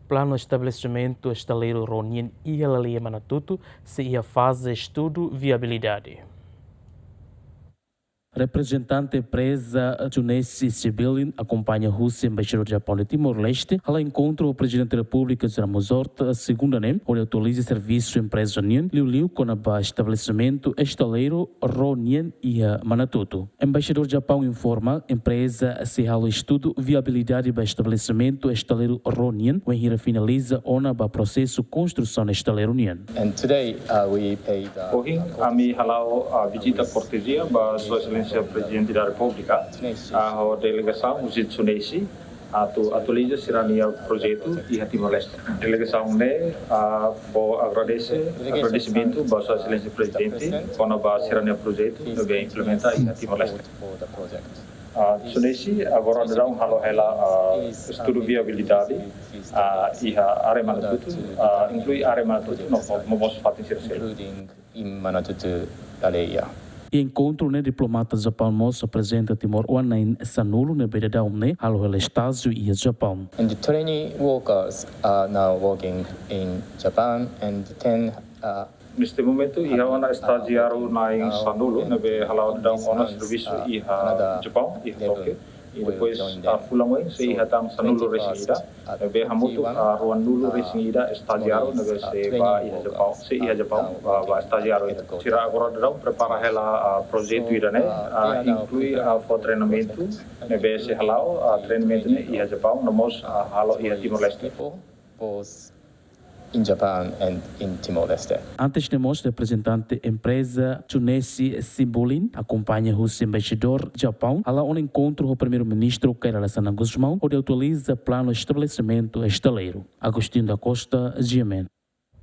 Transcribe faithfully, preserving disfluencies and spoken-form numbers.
Planu estabelesimentu estaleiru ró nian iha Laleya Manatutu sei iha faze estudu viabilidade. Reprezentante empreza Tsuneishi Shipbuilding akompaña husi Embaixadór Japaun iha Timor-Leste hala'o enkontru ho Prezidente Repúblika José Ramos Horta, segunda ne'e, hodi atualiza servisu empreza nian, liuliu kona-ba estabelesimentu estaleiru ró nian iha Manatutu. Embaixadór Japaun informa, empreza sei halo estudu viabilidade ba estabelesimentu estaleiru ró nian, wainhira finaliza ona ba prosesu konstrusaun estaleiru nian. And today, uh, we paid, uh, Ohin, ami hala'o, uh, vizita kortezia ba Sua Exelénsia Prezidente da Repúblika, uh, ho delegasaun husi Tsuneishi, atu atualiza sira-nia projetu iha Timor-Leste. Delegasaun ne'e, uh, fó agradese, agradesimentu ba Sua Exelénsia Prezidente kona-ba sira-nia projetu ne'ebé implementa iha Timor-Leste. Ah, Tsuneishi agora daudaun halo hela, ah, estudu viabilidade, ah, iha área Manatutu, ah, inklui área Manatutu no, no mós fatin sira seluk. Including in Manatutu, Laleya. Iha enkontru ne'e diplomata Japaun mós aprezenta timoroan na'in sanulu ne'ebé daudaun ne'e halo hela estájiu iha Japaun. And the twenty workers are now working in Japan, and ten, uh, Neste momentu, iha ona estajiáriu na'in sanulu ne'ebé hala'o daudaun ona servisu iha Japaun, iha Tókiu. I depois, ah, fulan oin sei iha tan sanulu-resin-ida, ne'ebé hamutuk, ah, ruanulu-resin-ida estajiáriu ne'ebé sei ba iha Japaun, sei iha Japaun, ba, ba estajiáriu ida. Sira agora daudaun prepara hela, ah, projetu ida-ne'e, ah, inklui, ah, fó treinamentu, ne'ebé sei hala'o, ah, treinamentu ne'e iha Japaun, no mós, ah, halo iha Timor-Leste. Both in Japan and in Timor-Leste. Antes ne'e mós, reprezentante empreza Tsuneishi Shipbuilding akompaña husi Embaixadór Japaun hala'o ona enkontru ho Primeiru-Ministru Kay Rala Xanana Gusmão, hodi atualiza planu estabelesimentu estaleiru. Agostinho da Costa, G M N.